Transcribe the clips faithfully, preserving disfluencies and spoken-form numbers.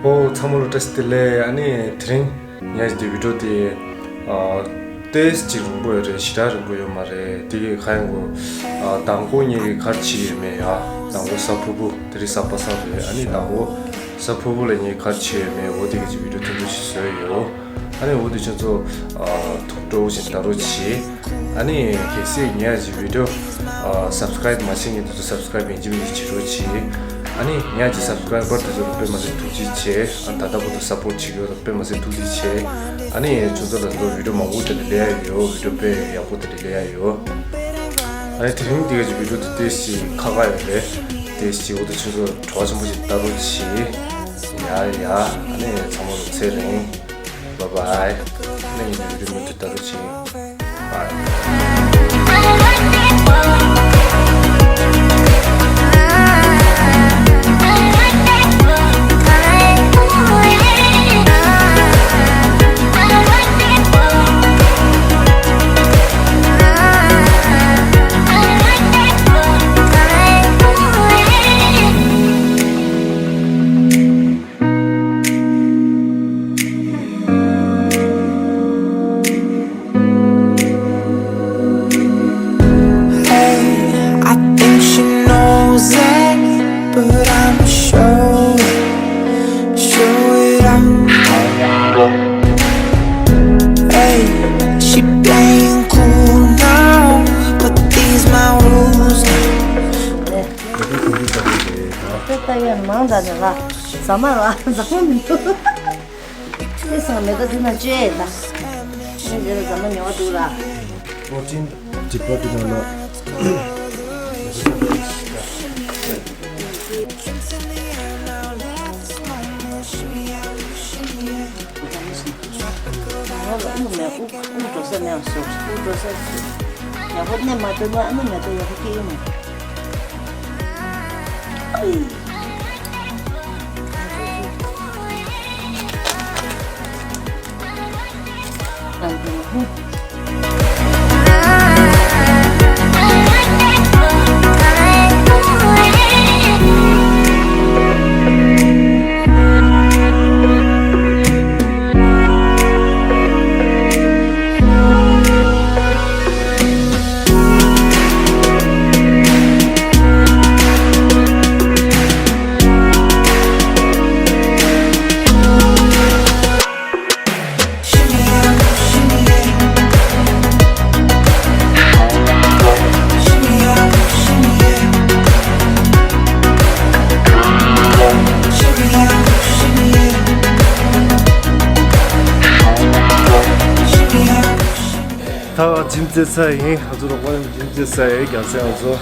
ཨོ་ཚང་མ་ལ་བཀྲ་ཤིས་བདེ་ལེགས། ཨ་ནི་དེ་རིང་ངས་འདི་བི་ཌིའོ་དེ་ཨ་ཏོག་ཙམ་ཅིག་རིང་པོ་ཡོད་རེད། ཞེ་དྲག་རིང་པོ་ཡོད་མ་རེད། དེ་གི་ག་ཡང་གོ་ཨ་མདང་དགོང་ངས་ག་རེ་བྱས་ཡོད་མེད། ཡ་མདང་དགོང་གཟའ་ཕུར་བུ། དེ་རིང་གཟའ་པ་སངས་རེད། ཨ་ནི་མདང་དགོང་གཟའ་ཕུར་བུ་ལ་ངས་ག་རེ་བྱས་ཡོད་མེད། འོ་དེ་གི་ཅིག་བི་ཌིའོ་ཐུང་ཐུང་ཞིག་བཟོས་ཡོད། ཨ་ནི་འོ་དེ་ཁྱེད་ཚོ་ཨ་ཐུགས་སྤྲོ་བོ་ཞིག་ལྟ་རོགས་གྱིས། ཨ་ནི་གལ་སྲིད་ངས་ཀྱི་བི་ཌིའོ་ཨ་སབ་སི་ཀ་རའིབ་མ་བྱེད་མཁན་དེ་ཚོ་སབ་སི་ཀ་རའིབ་ཡིན་གཅིག་མིན་གཅིག་བྱེད་རོགས་གྱིས། ཨ་ནི་ངས་ཀྱི་སབ་སི་ཀ་རའིབ་པར་དེ་ཚོ་ལ་དཔེ་མ་ཚད་ཐུགས་རྗེ་ཆེ། ཨ་ནི་ད་ལྟ་བར་དུ་སབ་པོར་ཊི་བྱེད་ཀྱི་ཡོད་ལ་དཔེ་མ་ཚད་ཐུགས་རྗེ་ཆེ། ཨ་ནི་ཁྱོད་ཚོ་ལ་ཚོ་བི་ཌིའོ་མང་པོ་དེ་འདྲ་སླེབས་ཡ་ཡོད། བི་ཌིའོ་དཔེ་ཡག་པོ་དེ་འདྲ་སླེབས་ཡ་ཡོད། ཨ་ནི་དེ་རིང་འདི་ག་ཅིག་བི་ཌིའོ་དེ་ཏོག་ཙམ་ཁག་ཁག་ཡོད་རེད། ཏོག་ཙམ་འོ་དེ་ཁྱོད་ཚོ་བྲོ་བ་ཆེན་པོ་ཞིག་ལྟ་རོགས་གྱིས། ཡ་ཡ། ཨ་ནི་ཚང་མ་ལ་ཚེ་རིང་། Bye bye. ནས་ཡིན་རྒྱུ་མི་འདུག་ད་རུ་ཕྱིན། Bye. Hey, I think she knows it, but I'ma show it, show it out. Hey, she playing cool now, but these my rules now. དཔེ་ལྟ་ཡ་མང་དྲགས་ནས་ལ་ཟ་མ་ལ་ཟ་མ་མི་འདུག་དེ་སང་མེ་ཏོག་དེ་ན་བཅོས་ད། ཨེ་འདི་ལ་ཟ་མ་ཉོ་བ་འདུག་ལ། པོ་ཊིན་སྒྲིག་པ་དེ་ན་ལ། ང་ལ་དབུགས་མེད། དབུགས་དབུགས་འགྲོ་ས་མེད་སོ། དབུགས་འགྲོ་ས་ཡག་པོ་གནས་མ་ཐུབ་ན་ཨ་ནི་མེ་ཏོག་ཡག་པོ་སྐྱེ་ཡི་མ། ད་འཇིམ་རྩེ་ས་ཡིན། ང་ཚོ་རོགས་པ་རྣམས་འཇིམ་རྩེ་ས་ཡིན། རྒྱལ་སྲས་ང་ཚོ།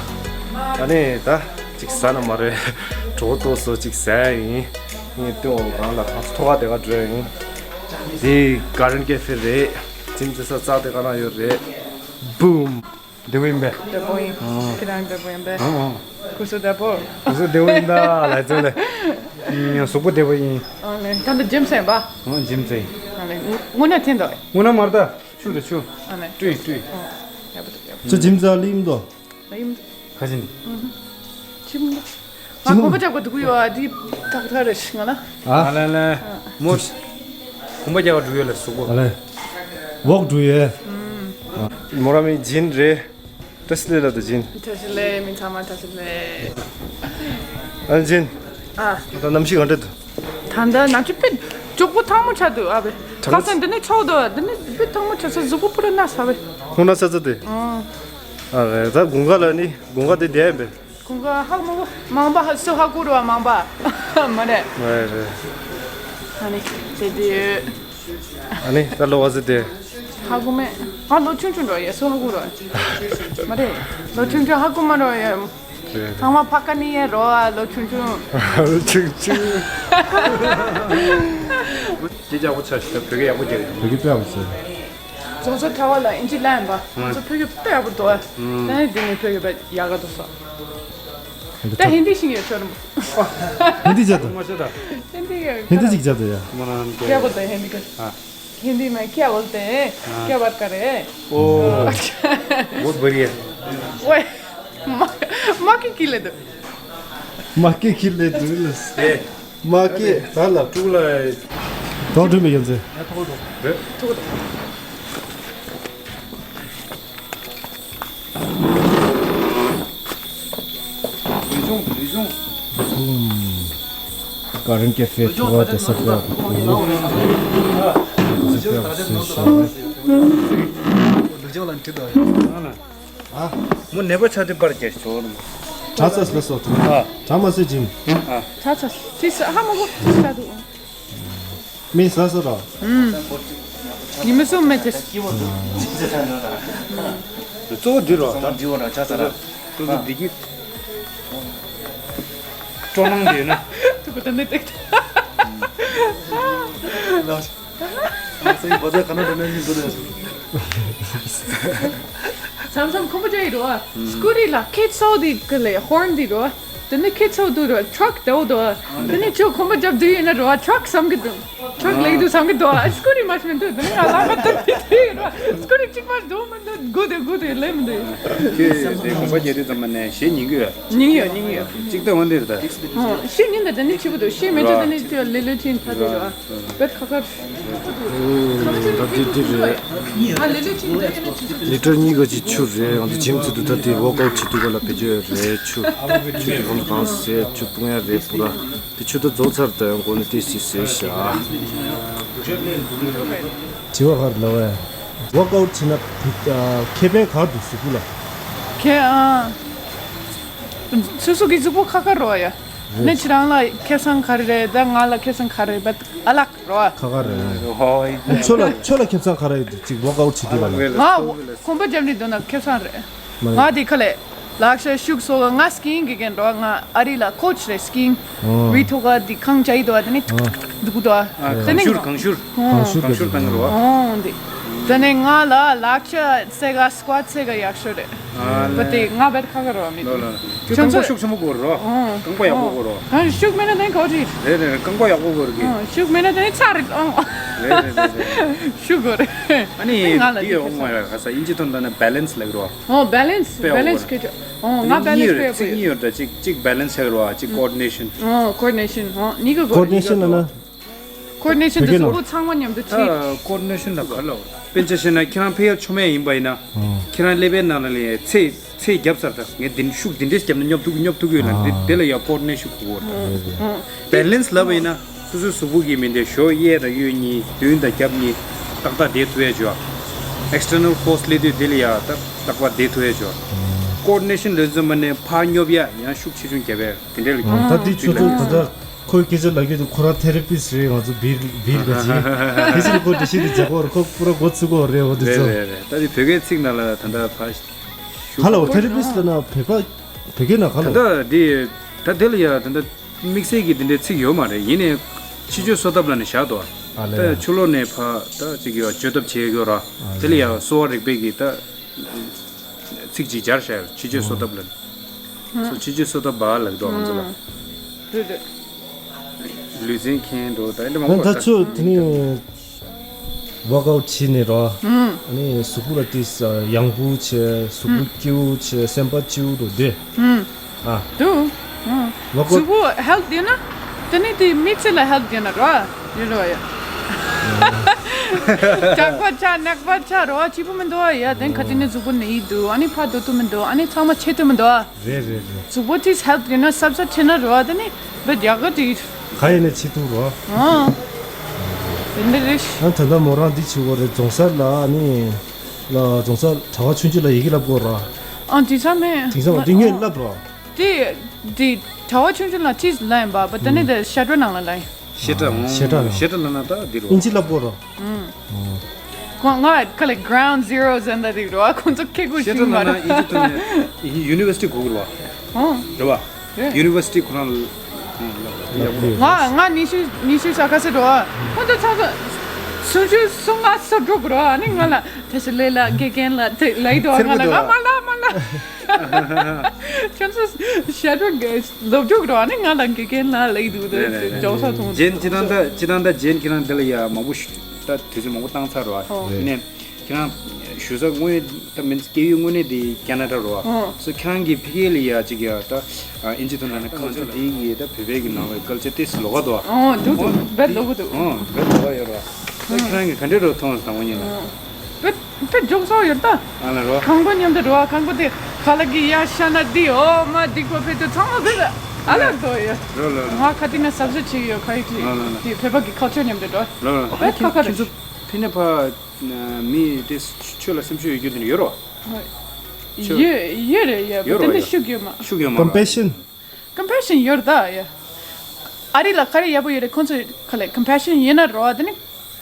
ཨ་ནི་ད་ཅིག་ཟ་ན་མ་རེད། གྲོད་ཏོག་སོ་ཅིག་ཟ་ཡིན། ངས་སྟོན་འོང་གང་ལ་གང་ཐོག་ཁ་དེ་ག་འགྲོ་ཡིན། འདི་ག་རན་ཀེ་ཧྥེ་རེད། འཇིམ་རྩེ་ས་རྩག་དེ་ག་ན་ཡོད་རེད། བུམ། བདེ་པོ་ཡིན་པས། བདེ་པོ་ཡིན། ཨང་། ཁྱེད་རང་བདེ་པོ་ཡིན་པས། ཨང་ཨང་། སྐུ་གཟུགས་བདེ་པོ། སྐུ་གཟུགས་བདེ་པོ་ཡིན་ད་ལ་ཙོ་ལེ། ཨང་། གཟུགས་པོ་བདེ་པོ་ཡིན། ཨང་ལེ། ད་འདི་འཇིམ་ཟེར་བ། ཨང་། འཇིམ་ཟེར། ཨང་ལེ། དངོས་གནས་འཐེན་དོ། དངོས་གནས་མ་རེད་ད། ཆུ་རེད་ཆུ། ཨང་ལེ། བཀྲུས་བཀྲུས། ཨང་། ཡག་པོ་འདུག་ཡག་པོ། ཁྱོད་འཇིམ་ཟེར་ལི་ཡིན་དོ། ལི་ཡིན་འདུག་ཁ་ཅིག་ནི། ཨང་། འཇིམ་འདུག་ང་གོམ་པ་རྒྱག་པ་འདུག་ཡོད་ཨ་འདི་ཏག་ཏག་རེད་ང་ལ། ཨ་ལེ་ལེ། མོ། གོམ་པ་རྒྱག་པ་འགྲོ་ཡོད་ལ་གཟུགས་པོ། ཨ་ལེ། འོག་འགྲོ་ཡོད། མོ་རང་མིང་ཇིན་རེད། བཀྲ་ཤིས་བདེ་ལེགས་ལབ་དང་ཇིན། བཀྲ་ཤིས་བདེ་ལེགས། མི་ཚང་མ་བཀྲ་ཤིས་བདེ་ལེགས། ཨ་ཇིན། ཨ། ད་གནམ་གཤིས་ག་འདྲ་འདུག་ད་ལྟ་གནམ་གཤིས་དཔེ་མགྱོགས་པོ་ཐང་མོ་ཆགས་འདུག་ཨ་བས། ག་ས་འདི་ནས་ཆོག་འདུག་འདི་ནས་དཔེ་ཐང་མོ་ཆགས་ས་གཟུགས་པོ་པུ་ར་ན་ས་བས། ཁོང་ན་ས་ས་དེ། ཨང་། ཨ་རེད། ད་དགུན་ཁ་ལ་ནི་དགུན་ཁ་དེ་བསྡད་ཡིན་པས། ཁོང་ག་ཧ་མ་གོ་མང་པ་ཧ་སུ་ཧ་གོ་རུ་བ་མང་པ་མ་རེད། རེད་རེད། ཨ་ནི་དེ་དུས། ཨ་ནི་ད་ལོ་བ་ཟི་དེ། ཧ་གོ་མེད། ང་ལོ་ཆུང་ཆུང་རོ་ཡ་སུ་ཧ་གོ་རུ་བ་མ་རེད། ལོ་ཆུང་ཆུང་ཧ་གོ་མ་རུ་བ་ཡ། རེད། ཚང་མ་ཕ་ཀ་ནི་ཡ་རོ་བ་ལོ་ཆུང་ཆུང་། ལོ་ཆུང་ཆུང་། དེ་ཅག་པོ་ཆ་ཞིག་བོད་སྐད་ཡག་པོ་རྒྱག་ཡོད། བོད་སྐད་དཔེ་ཡག་པོ་ཟེར། རྫོང་སོ་ཁྲ་བ་ལ་ཨིན་ཇི་ལ་ཡིན་པ། ང་ཚོ་བོད་སྐད་དཔེ་ཡག་པོ་འདུག་ཨ། ད་ནི་འདི་ནི་བོད་སྐད་དཔེ་ཡག་ག་འདུག་སོ། ད་ཧིན་དི་ཤེས་ཡོད་ཤོར་མོ། ཧིན་དི་བྱ་དང་། ཧིན་དི་ཡ། ཧིན་དི་ཅིག་བྱ་དང་ཡ། ཡག་པོ་དང་ཧིན་དི་ག་ཧིན་དི་མ་ཁྱེད་བོལ་ཏེ་ཁྱེད་བར་ཀ་རེ། ཨོ། བོད་བར་ཡ། ཝེ། མ་མ་ཀི་ཀི་ལེ་དུ། མ་ཀི་ཀི་ལེ་དུ་ལ། ཨེ། མ་སྐྱེས་ད་ལ། ཀྲུག་ལ། ཐོག་ཁྲིམས་པའི་ཡོན་ཚེ། རེད། ཀ་རན་ཀེ་ཧྥེ་ཐོག་དེ་ས་པ། ཨ། མོ་ནད་པ་ཆགས་དུས་པར་རྒྱག་ཆོག་ནམ། གྲྭ་ཚ་ལ་སོགས་ཐུབ། ཨ། གྲྭ་མ་ཟེར་ཅིང་། ཨ། གྲྭ་ཚ་ཏི་ས་ཧ་མ་གོ་ཏི་ས་དུ། མི་ཟ་ས་ར། ཨུམ། ཉི་མ་གསུམ་མེད་ཅེས། གཙོ་བོ་འདི་རོ། ད་འདི་བོ་ན་ཆ་ས་ར། གཙོ་བོ་འདི་གི། སྤྲོ་སྣང་འདི་ཡོད་ན། ཐུག་པ་ད་ནི་ཏེག་ཏེག། ལགས། ཨ་སེ་བ་ཛ་ག་ན་འགྲོ་ན་ཡིན་འགྲོ་རེད། མཚམས་མཚམས་ཁོམ་པ་ཅག་ཡིན་རོ། སྐུ་རི་ལ་ཁེ་ཚོ་དེ་ག་ལེ་ཧོརན་དེ་རོ། དེ་ནི་ཁེ་ཚོ་དུ་རོ་ཁྲག་དེའོ་དོ། དེ་ནི་ཁྱོད་ཁོམ་པ་རྒྱབ་དུས་ཡིན་ན་རོ་ཁྲག་བསམ་གི་འདུག་ཁྲག་ལེགས་འདུག་བསམ་གི་འདུག་སྐུ་རི་མ་ཤི་མི་འདུག་དེ་ནི་ང་ལ་མ་འདུག་དེ་དེ་རོ། སྐུ་རི་གཅིག་མ་འདུག་མི་འདུག་དགུ་དེ་དགུ་དེ་ལེ་མི་འདུག་ཁྱོད་དེ་ཁོམ་པ་རྒྱབ་དུས་ཙམ་པ་ནས་ཞེ་ཉིན་གི་ཡོད། ཉིན་གི་ཡོད་ཉིན་གི་ཡོད། གཅིག་ལྟ་བ་འདིར་ད། ཞེ་ཉིན་ད་དེ་ནི་ཆི་བུ་འདུག་ཞེ་མེད་ད་དེ་ནི་ཁྱོད་ལེ་ལེ་ཁྲིན་ཐ་དེ་རོ། བེད་ཁ་ཁར། འོ། ད་དེ་དེ་རེད། ལི་ཊར་གཉིས་ཀ་ཅིག་ཆུ་རེད། ང་ཚོ་ཇིམ་ཚུད་དུ་ད་དེ་ཝོག་ཨའུཊ་བྱེད་དུས་ག་ལ་བེད་སྤྱོད་རེད། ཆུ་ཆུ་དེ་གང་གང་ཟེ་ཆུ་སྤུ་ངན་རེད་པུ་ར། དེ་ཆུ་ད་རྫོགས་ཚར་ད་ཡང་གོ་ནི་དེ་སི་ཟེར་ཤག་དྲི་བ་ག་རེ་ལབ་ཨེ། ཝོག་ཨའུཊ་བྱེད་ན་ཁེ་ཕན་ག་རེ་འདུག་གཟུགས་པོ་ལ། ཁེ་ཨ། སོ་སོ་གི་གཟུགས་པོ་ཁ་ཁ་རོ་ཡ། ནི་ཁྱེད་རང་ལ་ཁེ་བཟང་ག་རེ་རེད་ད་ང་ལ་ཁེ་བཟང་ག་རེ་རེད་བད་ཨ་ལག་རོ། ཁ་ཁ་རེད། ཧོ་ཡི། ཁྱོད་ལ་ཁྱོད་ལ་ཁེ་བཟང་ག་རེ་ཡོད་ཅིག་ཝོག་ཨའུཊ་བྱེད་དུས་ག་ལ། ང་གོམ་པ་རྒྱབ་ནས་འདུག་ན་ཁེ་བཟང་རེད། མ་རེད། ང་དེ་ཁ་ལས་ལག་ཤ་ཤུགས་སོགས་ང་སི་ཀིང་གི་རྒན་རོ། ང་ཨ་རི་ལ་ཀོ་ཆི་རེད་སི་ཀིང་། ཨོ། རི་ཐོག་ག་དེ་ཁང་ཅ་ཡི་དོ་དེ་ནི་ཨོ། འདུག་དོ། ཨ། དེ་གང་ནི་ཤུར་གང་ཤུར། ཨོ། གང་ཤུར་གང་ཤུར་བཏང་གི་རོ། ཨོ་འདི། དེ་ནི་ང་ལ་ལག་ཤ་ཚེ་ག་སི་ཀོ་ཊི་ཚེ་ག་ཡག་ཤོས་རེད། ཨ་ལེ། བ་དེ་ང་བད་ཁ་ག་རོ་མི་ལོ་ལོ། འདུག་ཁྱོད་རྐང་པ་ཤུགས་ཆེན་པོ་དགོས་རོ། ཨོ། རྐང་པ་ཡག་པོ་དགོས་རོ། ཨོ། ཨ་ཤུགས་མེད་ན་དེ་གོ་རེད། རེད་རེད། རྐང་པ་ཡག་པོ་དགོས་རེད། ཨོ། ཤུགས་མེད་ན་དེ་ཚ་རེད། ཨོ། རེད་རེད་རེད་རེད། ཤུགས་དགོས་རེད། ཨ་ནི་ང་ལ་དེ་ཡོང་མ་རེད། ཁ་ས་དབྱིན་ཇི་ཐོན་ད་ནི་བེ་ལེན་སི་ལབ་རོ། ཨོ། བེ་ལེན་སི། དཔེ་བེ་ལེན་སི་ཡོད་རེད། སྐད་ཆ། ཨོ། ང་བེ་ལེན་སི་དཔེ་ཡག་པོ་ཡོད། ཚིག་གཉིས་ཡོད་རེད། གཅིག་གཅིག་བེ་ལེན་སི་ཆགས་རོ། གཅིག་ཀོ་ཨོར་ཌི་ནེ་ཤན། ཨོ། ཀོ་ཨོར་ཌི་ནེ་ཤན། ཨོ། གཉིས་ཀ་ཀོ་ཨོར་ཌི་ནེ་ཤན་ལབ་ན། ཀོ་ཨོར་ཌི་ནེ་ཤན་དེ་བོད་སྐད་ལ། གཟུགས་པོ་ཚང་མ་མཉམ་དུ་ཁྲིད། ཨ། ཀོ་ཨོར་ཌི་ནེ་ཤན་ལ་ག་ལ། དཔེ་ཆ་བཤད་ན་ཁྱེད་རང་ཕེབས་ཡ་ཆོ་མེད་ཡིན་པ་ཡིན་ན། ཨོ། ཁྱེད་རང་སླེབས་པའི་ནང་ལ་ཚེ་ཚེ་བརྒྱབ་ཚར་ད་ངས་འདི་ཤུགས་འདི་འདྲས་བརྒྱབ་ན་སྙོབ་ཐུབ་ཀྱི་སྙོབ་ཐུབ་ཀྱི་ཡོད་ལ། འདི་ཨ། དེ་ལ་ཡ་ཀོ་ཨོར་ཌི་ནེ་ཤན་དགོས་རེད། ཨོ། བེ་ལེན་སི་ལབ་པ་ཡིན་ན། སོ་སོའི་གཟུགས་པོ་གི་མི་འདི་གཞོགས་གཡས་དང་གཡོན་གཉིས་མདུན་དང་རྒྱབ་གཉིས་ཏག་ཏག་བསྡད་ཐུབ་ཡ་བྱོས། ཨེག་སི་ཊར་ནལ་ཕོར་སི་སླེབས་དུས་དེ་ལ་ཡ་ཏག་ཏག་པ་བསྡད་ཐུབ་ཡ་བྱོས། ཀོ་ཨོར་ཌི་ནེ་ཤན་ལོས་འཛོམས་པ་ནས་ཕར་སྙོབ་ཡ་ཡང་ཤུགས་ཆེ་ཆུང་རྒྱབ་ཡ་དེ་འདྲ་ལ། ད་འདི་ཁྱོད་ཚོ་ད་ལྟ་ཁོའི་སྐད་ཆ་ལབ་ཀྱི་འདུག་ཁོ་རང་ཐེ་ར་པི་སི་རེད། ང་ཚོ་བིར་བིར་ག་ཅིག་དེ་ཕྱིར་ཁོ་འདྲ་ཞིག་ཏུ་རྒྱག་གོ་ར་ཁོ་པུ་ར་འགོ་ཚུགས་གོ་རེད། འོ་དེ་རེད་ཚོ། རེད་རེད། ད་འདི་བོད་སྐད་ཚིག་ནང་ལ་ད་ལྟ་ཕར་ག་ལ་འོ་ཐེ་ར་པི་སི་ལབ་ན་བོད་པ་བོད་སྐད་ནང་ག་ལ། ད་ལྟ་འདི་ད་དེ་ལ་ཡ་ད་ལྟ། དམིགས་བསལ་གྱི་དེ་འདྲའི་ཚིག་ཡོད་མ་རེད། ཡིན་ནའི་ཕྱི་བཅོས་གསོ་ཐབས་ལ་ནི་བཞག་འདུག་ཨ་ལས། ད་ཕྱི་ལོགས་ནས་ཕ་ད་ཅིག་ཡོད་བཅོས་ཐབས་བྱེད་ཡོད་ར། ཨ་དེ་ལ་ཡང་གསོ་བ་རིག་པའི་གི་ད་ཚིག་ཅིག་སྦྱར་བཞག་ཕྱི་བཅོས་གསོ་ཐབས་ལ་ནི། སོ་ཕྱི་བཅོས་གསོ་ཐབས་བ་ལབ་འདུག་ང་ཚོ་ལ། རེད་རེད། ལུས་རྩལ་མཁན་འདུག་ད་འདི་མང་པོ་ད་ད་ཆུ་དེ་ནི། ཝོག་ཨའུཊ་བྱས་ནས་རོ། ཨ་ནི་གཟུགས་པོ་ལ་ཏིས་ཡང་བུ་བྱས། གཟུགས་པོ་སྐྱིད་པོ་བྱས། སེམས་པ་སྐྱིད་པོ་འདུག་དེ། ཨ། འདུག་ཝོག་ཨའུཊ། གཟུགས་པོ་ཧེལ་ཐི་ཡོད་ན། དེ་ནི་དེ་མི་ཚེ་ལ་ཧེལ་ཐི་ཡོད་ན་རོ། ཡོད་རོ་ཡ། ཇག་པ་ཆགས་ནག་པ་ཆགས་རོ་སྐྱིད་པོ་མི་འདུག་ཡ། དེ་ཁ་ཅིག་ནི་གཟུགས་པོ་ནི་ཡིད་འདུག་ཨ་ནི་ཕར་སྡོད་ཐུབ་མི་འདུག་ཨ་ནི་ཚང་མ་ཆད་ཐུབ་མི་འདུག་རེད་རེད་རེད། གཟུགས་པོ་ཏིས་ཧེལ་ཐི་ཡོད་ན་གཟབ་གཟབ་བྱས་ན་རོ་དེ་ནི་བེད་ཡག་ག་དེ། ག་ཡིན་ནས་བྱེད་ཐུབ་རོ། ཨང་། དེ་འདྲ་རེད། ཨ་ད་ལྟ་མོ་རང་འདི་བྱེད་དགོས་རེད། རྫོང་སར་ལ་ཨ་ནི། ལ་རྫོང་སར་གྲྭ་པ་ཆུང་ཆུང་ལ་ཡི་གེ་བསླབ་དགོས་རོ། ཨང་དེང་སང་མེད། དེང་སང་མ་འདི་ངས་བསླབ་རོ། དེ་དེ་གྲྭ་པ་ཆུང་ཆུང་ལ་ཅིས་ལབ་ཡིན་པ་བ་དེ་ནི་དེ་བཤད་གྲྭ་ནང་ལ་ལབ་ཡིན། བཤད་གྲྭ་ཨང་བཤད་གྲྭ་ལ། བཤད་གྲྭ་ལ་ན་ད་འདི་རོ། ཨིན་ཇི་བསླབ་དགོས་རོ། ཨང་། ཁོང་ང་ག་ལེ་ground zero ཟེར་འདྲ་རིགས་རོ། ཁོང་ཚོ་ཁེ་གུ་བཤད་ཤིང་གྲྭ་མ་ལ་ན་རེད། ཨིན་ཇི་ཐོན་ནས་ཡུ་ནི་ཝར་སི་ཊི་གོ་གི་རོ། ཨང་། རེད་བ། རེད། ཡུ་ནི་ཝར་སི་ཊི་ཁོ་རང་ལ། ཡག་པོ་རེད། ང་ང་ཉི་ཤུ་ཉི་ཤུ་ས་ཁ་སེ་འགྲོ་བ། ཁོང་ཚོ་ཚང་ཚོ་སུམ་ཅུ་སོ་ལྔ་སོ་དྲུག་འགྲོ་བ། ཨ་ནི་ང་ལ་དེ་ཤི་ལེ་ལ་དགེ་རྒན་ལ་དེ་ལ་ཡི་འགྲོ་བ། ང་ལ་ང་མ་ལ་མ་ལ། ཁྱོད་ཚོ་ཤ་དྲུག་གི་ལོ་དྲུག་འགྲོ་བ། ཨ་ནི་ང་ལ་དགེ་རྒན་ལ་ལ་ཡི་འདུག་དེ་འཇོག་ས་མཐོང་། ཇེན་ཅི་ཏང་ད་ཅི་ཏང་ད་ཇེན་ཁྱེད་རང་དེ་ལ་ཡ་མང་པོ་ཞུ་ད་དུས་ཚོད་མང་པོ་བཏང་ཚར་བ། ཨོ། ཡིན་ནའི། ཁྱེད་རང་བཞུགས་ས་དངོས་ད་མིན་སྐྱེས་ཡུལ་དངོས་གནས་དེ་ཁེ་ན་ཌ་རེད་བ། ཨོ། སོ་ཁྱེད་རང་གི་ཕ་གི་ལ་ཡ་གཅིག་ཡ་ད་ཨིན་ཇི་ཐོག་ནང་ནས་ཁང་ཚན་དེ་ཡི་ད་བོད་པའི་གི་ནང་བའི་ཀལ་ཅར་ཏིས་ལོགས་ཀ་འདུག་ཨོ་འདུག་འདུག་བེད་ལོག་གི་འདུག་ཨོ་བེད་ལོགས་ཡོད་རེད་བ། སོ་ཁྱེད་རང་གི་ག་འདྲས་རོ་མཐོང་སོང་དང་པོ་ཉིད་ལ། ཨོ་བེད་བེད་འཇོག་ས་ཡོད་ད། ཨ་ལ་རོ། ཁང་པ་མཉམ་དུ་རོ་ཁང་པ་དེ་ཁ་ལག་གི་ཡ་ཤ་ན་དེ་ཨོ་མ་སྡིག་པ་བེད་དུ་ཚང་མ་བེད་ཨ་ལ་འདུག་ཡོད། རོ་རོ་རོ། ང་ཁ་ཏི་ན་སབ་སི་ཆེ་ཡོད་ཁ་ཡིག་ལ་ལ་ལ། དེ་བོད་པ་གི་ཁལ་ཅར་མཉམ་དུ་རོ། རོ་རོ། བེད་ཁ་ཁ་རེད། ཁྱེད་ཚོ་ཕི་ནས་ཕ། མི་དེ་ཆོས་ལ་སེམས་ཤུགས་ཡོད་རྒྱུ་དེ་ཡོད་རོ། ཡོད་ཡོད་རེད་ཡ། ཡོད་རོ་དེ་འདྲ་ཡ། ཤུགས་ཡོད་མ། ཤུགས་ཡོད་མ་རོ། ཀམ་པེ་ཤན། ཀམ་པེ་ཤན་ཡོད་རེད་ད་ཡ། ཨ་རི་ལ་ག་རེ་ཡག་པོ་ཡོད་རེད་ཁོང་ཚོ་ག་ལེ་ཀམ་པེ་ཤན་ཡིན་ན་རོ་དེ་ནི་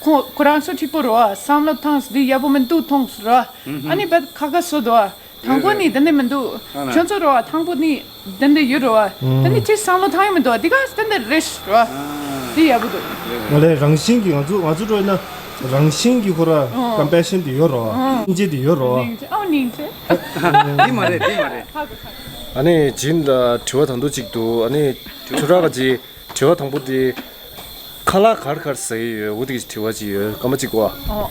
ཁོ་ཁོ་རང་ཚོ་གཅིག་པོ་རོ་བསམ་བློ་ཐངས་འདི་ཡག་པོ་མི་འདུག་མཐོང་རོ། ཨ་ནི་བད་ཁ་ཁ་བཟོ་འདུག་དང་པོ་ནི་དེ་འདྲ་མི་འདུག་ཁྱོད་ཚོ་རོ་དང་པོ་ནི། དེ་འདྲ་ཡོད་རོ། དེ་ནི་ཅི་བསམ་བློ་ཐང་ཡང་མི་འདུག་དེ་ག་དེ་འདྲ་རེད་རོ། དེ་ཡག་པོ་འདུག་ང་ལས་རང་བཞིན་གྱི་ང་ཚོ་ང་ཚོ་འགྲོ་ཡིན་ན་རང་བཞིན་གྱི་ཁོ་ར་ཨོ། ཀམ་པེ་ཤན་དེ་ཡོད་རོ། སྙིང་རྗེ་དེ་ཡོད་རོ། སྙིང་རྗེ་ཨོ་སྙིང་རྗེ། འདི་མ་རེད་འདི་མ་རེད། ཨ་ནི་ཇིན་ལ་དྲི་བ་དང་དུ་གཅིག་འདུག་ཨ་ནི་ཁྱོད་ར་ག་ཅི་དྲི་བ་དང་པོ་དེ་ཁ་ལག་གར་གར་ཟ་ཡི་ཡོད་འོ་དེ་གི་དྲི་བ་ཅིག་ཡོད་སྐར་མ་གཅིག་གོ་ཨོ།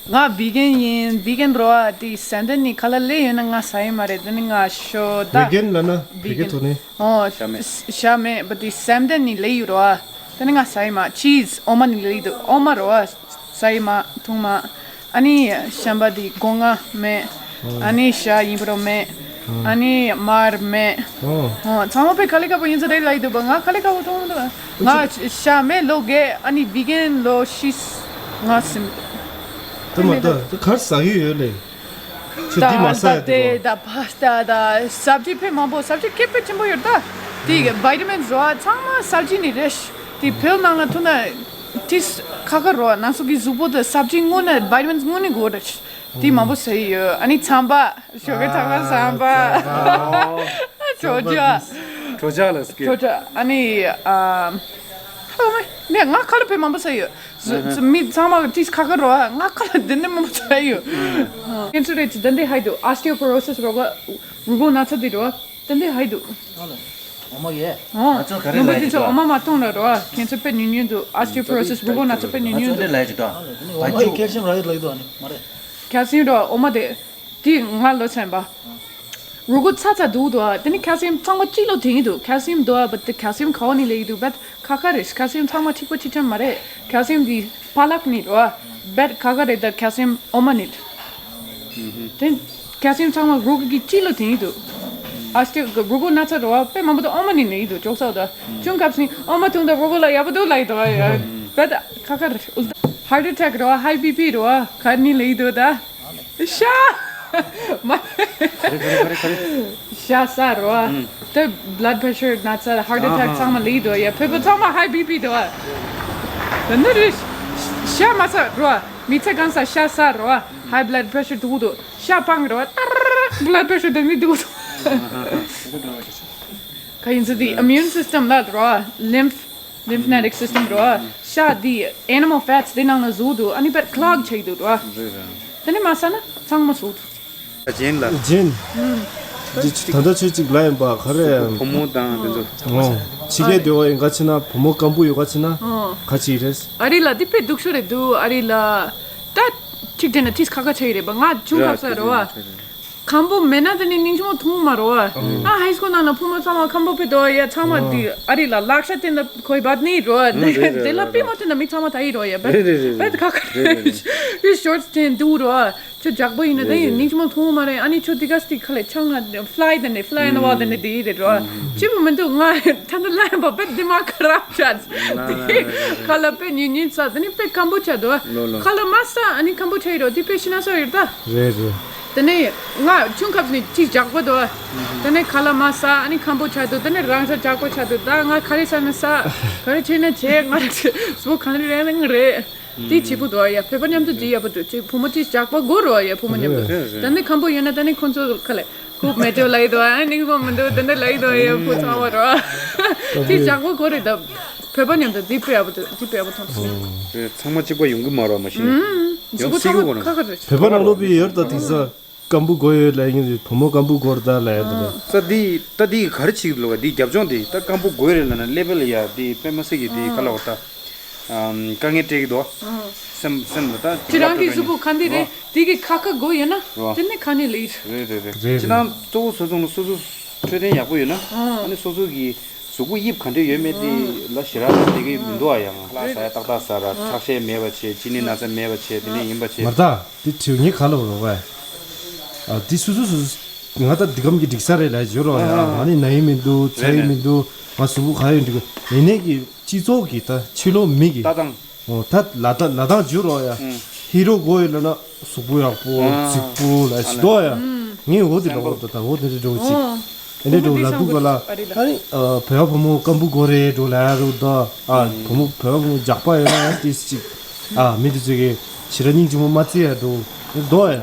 ང་བི་གན་ཡིན། བི་གན་རོ་ཨ་དེ་སེམས་དོན་ནི་ཁ་ལག་ལས་ཡོད་ན་ང་ཟ་ཡི་མ་རེད། དེ་ནི་ང་ཤོ་ད་བི་གན་ལ་ན་བི་བི་གན་གན་ཐོག་ནི་ཨོ་ཤ་མེད། ཤ་མེད་བ་དེ་སེམས་དོན་ནི་ལས་ཡོད་རོ་ཨ། དེ་ནི་ང་ཟ་ཡི་མ། ཅིས་ཨོ་མ་ནི་ལས་ཡོད་འདུག་ཨོ་མ་རོ་ཨ་ཟ་ཡི་མ་འཐུང་མ། ཨ་ནི་ཤམ་པ་དེ་སྒོ་ང་མེད། ཨ་ནི་ཤ་ཡིན་པ་རོ་མེད། ཨ་ནི་མར་མེད། ཨོ། ཨོ་ཚང་མ་པའི་ཁ་ལི་ཁ་པོ་ཡིན་ས་རེད་ལ་ཡི་འདུག་པ་ང་ཁ་ལི་ཁ་པོ་མཐོང་མི་འདུག་ང་ཤ་མེད་ལོ་རྒས་ཨ་ནི་བི་གན་ལོ་ཤིས་ང་སིམ། དེ་མ་ད་དེ་གར་ཟ་གི་ཡོད་ལེ། ཁྱོད་འདི་མ་ཟ་ཡ་དེ་དེ་གོ་ད་པ་སྟ་ད་སབ་ཇི་ཕེ་མང་པོ་སབ་ཇི་ཁེ་པེ་ཆེན་པོ་ཡོད་ད། དེ་གི་བི་ཊ་མིན་རོ་ཚང་མ་སབ་ཇི་ནི་རེད། དེ་ཕེལ་ནང་ལ་ཐུག་ན་ཏིས་ཁ་ཁ་རོ་ནང་སོ་གི་གཟུགས་པོ་དེ་སབ་ཇི་དངོས་ནས་བི་ཊ་མིན་དངོས་ནས་དགོས་རེད། དེ་མང་པོ་ཟ་ཡི་ཡོད། ཨ་ནི་ཚམ་པ། ཞོགས་ཀས་ཚམ་པ་ཟམ་པ། ཨ། ཁྲོ་ཇ། ཁྲོ་ཇ་ལ་སྐད། ཁྲོ་ཇ། ཨ་ནི་ཨ། ཧོ་མེ། ནས་ང་ཁ་ལ་བེད་མང་པོ་ཟ་ཡི་ཡོད། ཨ་ཧ། མི་ཚང་མ་ཏིས་ཁ་ཁ་རོ་ང་ཁ་ལ་དེ་འདྲ་མང་པོ་ཟ་ཡི་ཡོད། ཨ། ཁྱེད་ཚོ་རེད་ཅི་དེ་འདྲ་ཧ་ཡི་འདུག་ཨོ་སི་ཊི་ཡོ་པོ་རོ་སིས་རོ་ག་རུས་ཁོག་ན་ཚ་དེ་རོ་དེ་འདྲ་ཧ་ཡི་འདུག་ཨ་ལ། འོ་མ་ཡེ། ཨོ། ང་ཚོ་ག་རེ་ལབ་ཡི་འདུག་འོ་མ་མ་འཐུང་ན་རོ་ཨ། ཁྱེད་ཚོ་དཔེ་ཉུང་ཉུང་འདུག་ཨོ་སི་ཊི་ཡོ་པོ་རོ་སིས་རུས་ཁོག་ན་ཚ་དཔེ་ཉུང་ང་ཚོ་ཉུང་འདི་འདུག་ལབ་ཡི་འདུག་འོ་མ་ཡེ་ཁལ་ཤི་ཡམ་རག་ཡི་ལབ་ཡི་འདུག་ཨ་ནི་མ་རེད། ཁལ་ཤི་ཡམ་རོ་འོ་མ་དེ། དེ་ང་ལོ་ཚན་པ། རུས་ཁོག་ཚ་ཚ་འདུག་འདུག་ཨ། དེ་ནི་ཁལ་ཤི་ཡམ་ཚང་མ་གཅིག་ལོ་དེང་གི་འདུག་ཁལ་ཤི་ཡམ་འདུག་ཨ། བ་དེ་ཁལ་ཤི་ཡམ་ག་བ་ནི་ལེ་ཡི་འདུག་བ་ཁ་ཁ་རེད། ཁལ་ཤི་ཡམ་ཚང་མ་གཅིག་པ་གཅིག་ཁྲམ་མ་རེད། ཁལ་ཤི་ཡམ་དེ་པ་ལག་ནི་རོ་ཨ། བ་ཁ་ཁ་རེད་ད་ཁལ་ཤི་ཡམ་འོ་མ་ནི། དེ་ཁལ་ཤི་ཡམ་ཚང་མ་རུས་ཁོག་གི་གཅིག་ལོ་དེང་གི་འདུག་ཨ་སྟེ་རུས་ཁོག་ན་ཚ་རོ་ཨ་དཔེ་མང་པོ་ད་འོ་མ་ནི་ལེ་ཡི་འདུག་ཅོག་ཚ་ད་ཅུང་སྐབས་སུ་ནི་འོ་མ་འཐུང་ད་རུས་ཁོག་ལ་ཡག་པོ་འདུག་ལབ་ཡི་འདུག་ཨ། ཡ་བ་ཁ་ཁ་རེད། ཧར་ཊི་ཨེ་ཊེག་རོ་ཨ་ཧའི་བི་པི་རོ་ཨ་ག་ནི་ལེ་ཡི་འདུག་ད། ཤ། མ། ག་རེ་ག་རེ་ག་རེ་ག་རེ། ཤ་ཟ་རོ། ཨུམ། དེ་བྷ་ལཌ་པེ་ཤར་ན་ཚ་ཧར་ཊི་ཨེ་ཊེག་ཨ་ཚང་མ་ལེགས་འདུག་ཡ། བོད་པ་ཚང་མ་ཧའི་བི་པི་འདུག་ཡ། དེ་ནི་རེད། ཤ་མ་ཟ་རོ། མི་ཚེ་གང་ཟ་ཤ་ཟ་རོ། ཧའི་བྷ་ལཌ་པེ་ཤར་འདུག་འདུག་ཤ་སྤང་རོ། ཏར། བྷ་ལཌ་པེ་ཤར་དེ་ནི་འདུག་འདུག་ག་ཡིན་ཚུལ་དེ་ཨི་མིའུན་སིས་ཊམ་ལ་རོ། ལིམཕ། ལིམཕ་མེ་ཊིག་སིས་ཊམ་རོ། ཤ་དེ་ཨེ་ནི་མལ་ཕེ་ཊི་སི་དེ་ནང་ན་ཟུག་འདུག་ཨ་ནི་བད་ཀློག་བྱེད་འདུག་རོ། རེད་རེད། དེ་ནས་མ་ཟ་ན་ཚང་མ་ཟུག་འདུག་ཇིན་ལ། ཇིན། ད་ལྟ་ཆོས་གཅིག་ལ་ཡིན་པ་ག་རེ། བུ་མོ་དང་དེ་ཚོ། ཨོ། ཕྱི་རྒྱལ་སྡོད་པ་ཡིན་ག་ཕྱིན་ན་བུ་མོ་སྐམ་པོ་ཡོད་ག་ཕྱིན་ན། ཨོ། ག་ཅི་རེད། ཨ་རི་ལ་དེ་དཔེ་སྡུག་ཤོས་རེད་འདུག་ཨ་རི་ལ། ད་ཅིག་དྲན་ན་ཏིས་ཁ་ཁ་ཆེ་ཡི་རེད་པ། ང་ཆུང་ཁ་ས་རོ་བ། སྐམ་པོ་མེད་ན་དེ་ནི་སྙིང་རྗེ་མོ་མཐོང་མ་རོ་བ། ཨ་ཧའི་སྐུལ་ནང་ན་ཕོ་མོ་ཚང་མ་སྐམ་པོ་ཕེ་དོ་ཡ་ཚང་མ་དེ་ཨ་རི་ལ་ལག་ཤ་བསྟན་ན་ཁོའི་བར་ནི་རོ་བ། དེ་ལ་པི་མོ་བསྟན་ན་མི་ཚང་མ་ད་ཡི་རོ་ཡ་བེད་བེད་ཁ་ཁ་རེད། ཡི་ཤོར་ཊི་བསྟན་འདུག་རོ་བ། ཁྱོད་ཇག་པོ་ཡིན་ན་ད་ཡིན་སྙིང་རྗེ་མོ་མཐོང་མ་རེད། ཨ་ནི་ཁྱོད་དེ་ག་སྟི་ཁ་ལས་ཆང་ང་fly་དེ་ནི་fly in the wall་དེ་ནི་དེ་ཡི་རེད་རོ་བ། ཅི་མོ་མི་འདུག་ང་ད་ད་ལ་ཡང་བ་བེད་དེ་མ་ཁ་རབ་ཆ། ཁ་ལ་པེ་ཉིན་ཉིན་ས་དེ་ནི་པེ་སྐམ་པོ་ཆ་དོ། ཁ་ལ་མ་ས་ཨ་ནི་སྐམ་པོ་ཆ་ཡི་རོ་དེ་པེ་ཤི་ན་ས་ཡོད་ད། རེད་རེད། དེ་ནས་ང་ཆུང་སྐབས་ནས་ཅིག་ཇག་པ་དོ། དེ་ནས་ཁ་ལ་མ་ས་ཨ་ནི་སྐམ་པོ་ཆགས་འདུག་དེ་ནས་རང་ས་ཇག་པ་ཆགས་འདུག་ད་ང་ག་རེ་ས་ན་ས། ག་རེ་བྱས་ན་བྱས། ང་རང་ཚོ་ག་རེ་རེད་ན་རེད། དེ་བྱེད་པོ་དོ་ཡ། བོད་པ་མཉམ་དུ་བྱེད་ཡ་པོ་དོ། ཅིག་བུ་མོ་ཅིག་ཇག་པ་དགོས་རོ་ཡ་བུ་མོ་མཉམ་དུ། དེ་ནས་སྐམ་པོ་ཡོད་ན་དེ་ནས་ཁོང་ཚོ་ག་ལ་ཁུག་མེད་དེ་ལ་ཡི་དོ་ཨ་ནི་བོ་མི་འདུག་དེ་ནས་ལ་ཡི་དོ་ཡ་བུ་ཚང་བ་རོ། དེ་ཇག་པ་དགོས་རེད་ད། བོད་པ་མཉམ་དུ་འདི་སྤེལ་བ་དུ་འདི་སྤེལ་བ་མཐོང་སོང་། རེད། ཚང་མ་གཅིག་པ་ཡོང་གི་མ་རེད་མ་གཞི་ནས། ཡང་གཟུགས་པོ་སྲིད་གི་ཚང་མ་གོ་ན། ཁ་ཁ་རེད། བོད་པ་ནང་ལོགས་པའི་ཡོད་ད་དེང་སང་སྐམ་པོ་དགོས་ཡོད་ལབ་ཡིན་རེད། བུ་མོ་སྐམ་པོ་དགོས་རེད་ད་ལབ་ཡ་ད་རེད། ས་འདི་ད་འདི་ག་རེ་བྱེད་ཀྱི་འདུག་ག་འདི་རྒྱབ་ལྗོངས་འདི་ད་སྐམ་པོ་དགོས་རེད་ལབ་ན་ཀླད་པ་ལ་ཡ་འདི་དཔེ་མ་སྲིད་ཀྱི་འདི་ག་ལ་བ་ད་དཀའ་ངལ་སྤྲད་ཀྱི་འདུག་སེམས་སེམས་ལ་ད་ཁྱེད་རང་གི་གཟུགས་པོ་ག་འདི་རེད། དེ་གི་ཁ་ཁ་དགོས་ཡོད་ན། རོ། དེ་ནི་ག་ནས་ལེགས། རེད་རེད་རེད། རེད་ཁྱེད་རང་གཙོ་བོ་བཟོ་ཚོང་ལ་སོ་སོ་འཕྲོད་བསྟེན་ཡག་པོ་ཡོད་ན། ཨ་ནི་སོ་སོ་གི་གཟུགས་པོ་དབྱིབས་ག་འདྲ་ཡོད་མེད་དེ་ལ་ཞེ་དྲག་དེ་གི་མི་འདུག་ཨ། ཡང་ལ་ཟ་ཡ་ཏག་ཏག་ཟ་ར། ཁྲག་ཤེད་མེད་པ་བྱས། གཅིན་སྙི་ན་ཚ་མེད་པ་བྱས། དེ་ནས་ཡིན་པ་བྱས། མ་རེད་ད། དེ་དྲི་བ་ངས་ག་ལ་རོགས་པ། ཨ་དེ་སོ་སོ་སོ་སོ་ང་ད་འདི་གམ་གྱི་འགྲིག་ས་རེད་ལ་ཡོད་རོགས་ཡ། ང་ནི་ན་ཡི་མི་འདུག་ཚ་ཡི་མི་འདུག་ང་གཟུགས་པོ་ག་ཡོད་འགྲིག་གི་ཡིན་ནས་ཀྱི་སྤྱི་ཚོགས་ཀྱི་ད་ཕྱི་ལོགས་མི་གི་ལྟ་སྟངས། ཨོ་ད་ལ་དྭགས་ལ་དྭགས་འཇུ་རོགས་ཡ། ཧི་རོ་དགོས་ཡོད་ལ་ན་གཟུགས་པོ་ཡག་པོ་རྫིག་པོ་ལ་ཞིག་འདུག་ཡ། ངས་འོ་དེ་ལ་འོ་ད་ད་འོ་དེ་འདྲ་འགྲོ་ཅིག་ཨེ་འདྲ་འགྲོ་ལ་འདུག་ག་ལ། ཨ་ནི་བོད་པ་བུ་མོ་སྐམ་པོ་དགོས་རེད་འགྲོ་ལ་ཡ་རུ་ད། ཨ་བུ་མོ་བོད་པ་བུ་མོ་རྒྱགས་པ་ཡོད་ན་ཡ་ཏིས་ཅིག་ཨ་མི་དེ་ཚོ་གི་ཞེ་དྲག་སྙིང་རྗེ་མོ་མ་བརྩི་ཡ་འགྲོ་འདུག་ཡ།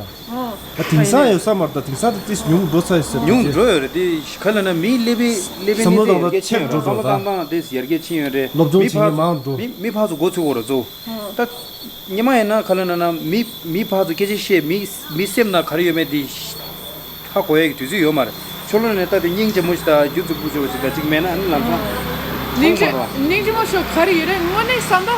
ཨ་དེང་སང་ཡོད་ས་མ་རེད་ད། དེང་སང་དེ་ཏིས་ཉུང་འགྲོ་ཚར་ཡོད་ས་རེད། ཉུང་འགྲོ་ཡོད་རེད་དེ། ག་ལ་ན་མི་ཀླད་པའི་ཀླད་པའི་བསམ་བློ་ནི་དེ་ཡར་རྒྱས་ཕྱིན་ཡོད་རེད། བསམ་བློ་བཏང་སྟངས་དེ་ཡར་རྒྱས་ཕྱིན་ཡོད་རེད། སློབ་སྦྱོང་བྱེད་མཁན་མང་འགྲོ། མི་ཕར་ཚུར་མགོ་ཚོས་འོ་ར་ཚོ། ད་ཉི་མ་ཡིན་ན་ག་ལ་ན་ན་མི་མི་ཕར་ཚུར་སྐད་ཆ་བཤད། མི་མི་སེམས་ནང་ག་རེ་ཡོད་མེད་དེ་ཧ་གོ་ཡས་ཀྱི་དུས་ཚོད་ཡོད་མ་རེད། ཕྱི་ལོགས་ནས་ལྟ་དུས་སྙིང་རྗེ་མོ་ཞིག་དང་རྒྱུ་རྫིག་པོ་ཞིག་ཅིག་དང་ཅིག་མེད་ན་ཨ་ནི་ལམ་སང་། སྙིང་རྗེ་སྙིང་རྗེ་མོ་ཤོག་ག་རེ་ཡོད་རེད། དངོས་གནས་བསམ་ད་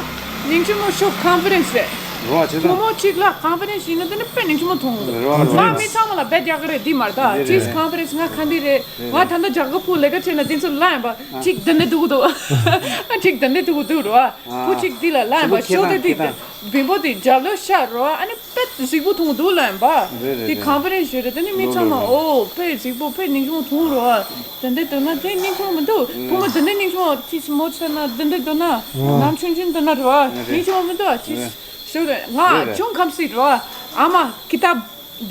སྙིང་རྗེ་མོ་ཤོག་ཀོན་ཕི་ཌེན་སི་རེད། རོ་ཨ་ཆེ་བུ་ཚང་མོ་གཅིག་ལ་ཀོན་ཕི་ཌེན་སི་ཡིན་ན་དེ་ནི་དཔེ་སྙིང་རྗེ་མོ་མཐོང་གི་རེད། རོ་ཨ་རོ་ང་ཨ་མི་ཚང་མ་ལ་རྦད་རྒྱག་གི་རེད། དེ་མ་རེད་ད། རེད་ཅིས་རེད། ཀོན་ཕི་ཌེན་སི་ང་ག་འདི་རེད། ང་ད་ལྟ་རྒྱ་གར་བུ་ལས་ཀ་བྱས་ན་དེ་ཚོ་ལ་ཡིན་པ་གཅིག་དེ་འདྲ་འདུག་འདུག་ཨ་གཅིག་དེ་འདྲ་འདུག་འདུག་རོ་ཨ། བུ་གཅིག་འདི་ལ་ལ་ཡིན་པ་ཤོག་དེ་དེ་དེ་བིམ་པོ་དེ་རྒྱབ་ལོགས་ཤར་རོ་ཨ། ཨ་ནི་དཔེ་གཟིགས་པོ་མཐོང་འདུག་ལ་ཡིན་པ། རེད་རེད་དེ་རེད། ཀོན་ཕི་ཌེན་སི་ཞུ་རེད། དེ་ནི་མི་ཚང་མ་ལོ་ལོ་ལོ། ཨོ་དཔེ་གཟིགས་པོ་དཔེ་སྙིང་རྗེ་མོ་མཐོང་རོ་ཨ། དེ་འདྲ་འདུག་ན་དེ་སྙིང་རྗེ་མོ་མི་འདུག་བུ་མོ་དེ་འདྲ་སྙིང་རྗེ་མོ་ཅིས་མོ་ཚོད་ན་དེ་འདྲ་འདུག་ན་ནམ་ཆུང་ཆུང་འདུག་ན་རོ་ཨ། རེད། སྙིང་རྗེ་མོ་མི་འདུག་ཨ། ཅིས་རེད། ཞུ་རེད། ང་རེད་རེད། ཅུང་ཁམས་སྲིད་རོ་ཨ། ཨ་མ་ཀི་ཏབ་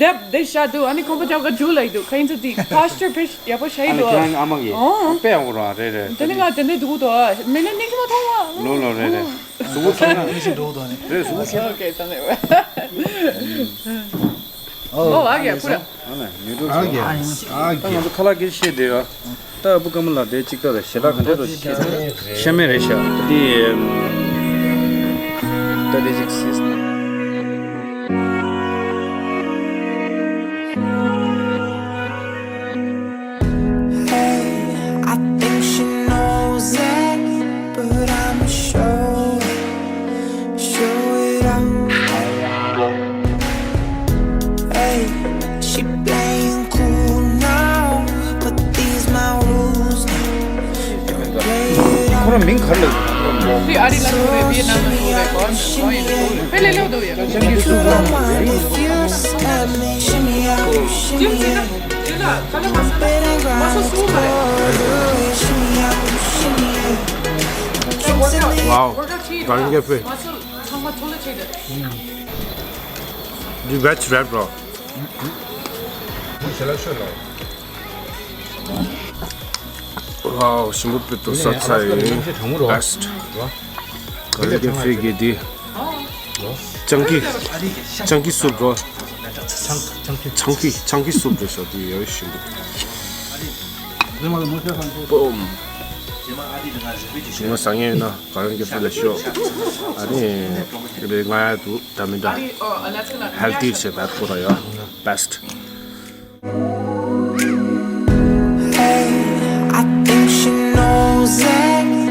དེབ་དེ་བཞག་འདུག་ཨ་ནི་ཁོང་པ་ཅག་ག་འཇུ་ལ་ཡི་འདུག་ཁ་ཡིན་ཚོ་དེ་པ་སི་ཅར་དཔེ་ཡག་པོ་བཞག་ཨ་ཡི་ནི་འདུག་ཁྱེད་རང་གི་ཨ་མ་གི་ཨོ། དཔེ་ཡག་པོ་རོ་ཨ། རེད་རེད། དེ་ནི་ང་དེ་འདྲ་འདུག་འདུག་ཨ། མེད་ན་སྙིང་རྗེ་མོ་མཐོང་བ། ལོ་ལོ་རེད་རེད། གཟུགས་པོ་ཁྱེད་རང་ནི་ཞིག་འགྲོ་འདུག་ནི། རེད་གཟུགས་པོ་ཁྱེད་རང་། ཨོ་ཨ་གེ་པུ་ར། ཨ་ལ་ཉོ་འགྲོ་ཨ་གེ་ཨ་ད་ང་གེ་ཚོ་ཁ་ལག་གི་བཤད་བསྡད་ཡོད། ད་ཨ་བུ་ཀ་མ་ལ་དེ་གཅིག་ལྟ་ར་ཞེ་དྲག་ག་འདྲ་འགྲོ་ཤ་མེད་རེད་ཤག་ད་དེ་ད་དེ་གཅིག་སིས། Hey, I think she knows it, but I'ma show it, show it out. Hey, she playing cool now, but these my rules now. Don't play it out. ཁོ་རང་མིང་ག་རེ་ལབ། དེ་ཨ་རི་ལ་འགྲོ་རེད། ཝི་ཡེད་ནམ་ལ་འགྲོ་རེད། གོ་ཨ་ནི་ཡིན་འགྲོ་རེད། དཔེ་ལས་ལོ་འདུག་ཡ། If you don't mind, if you just let me shimmy out, shimmy out. Wow. Garden Cafe. འདི་བེ་ཇི་རེད་བྷོ། Wow, ཞིམ་པོ་སྤུས་དག་ས་ཚ་ཡིན། Best. Garden Cafe གི་འདི། ཅང་ཀི། ཅང་ཀི་སུབ་རོ། ཅང་ཀི་ཅང་ཀི་སུབ་རེད་ཤག་འདི་ཡོད་ཞིམ་པོ། Boom. ཞིམ་པོ་ཟ་ངེས་ཡོད་ན་Garden Cafe ལ་ཤོག་ཨ་ནི་རེད་ང་ཡ་འདུག་ད་མི་འདྲ། Healthy བྱེད་པ་ཁོ་ར་ཡ། Best.